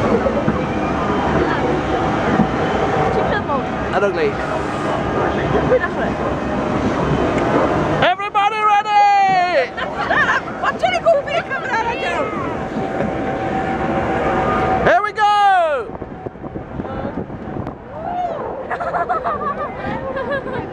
Yn ugly. Everybody ready! Watch it go be camera now. Here we go! Come here, come here, come here, come here.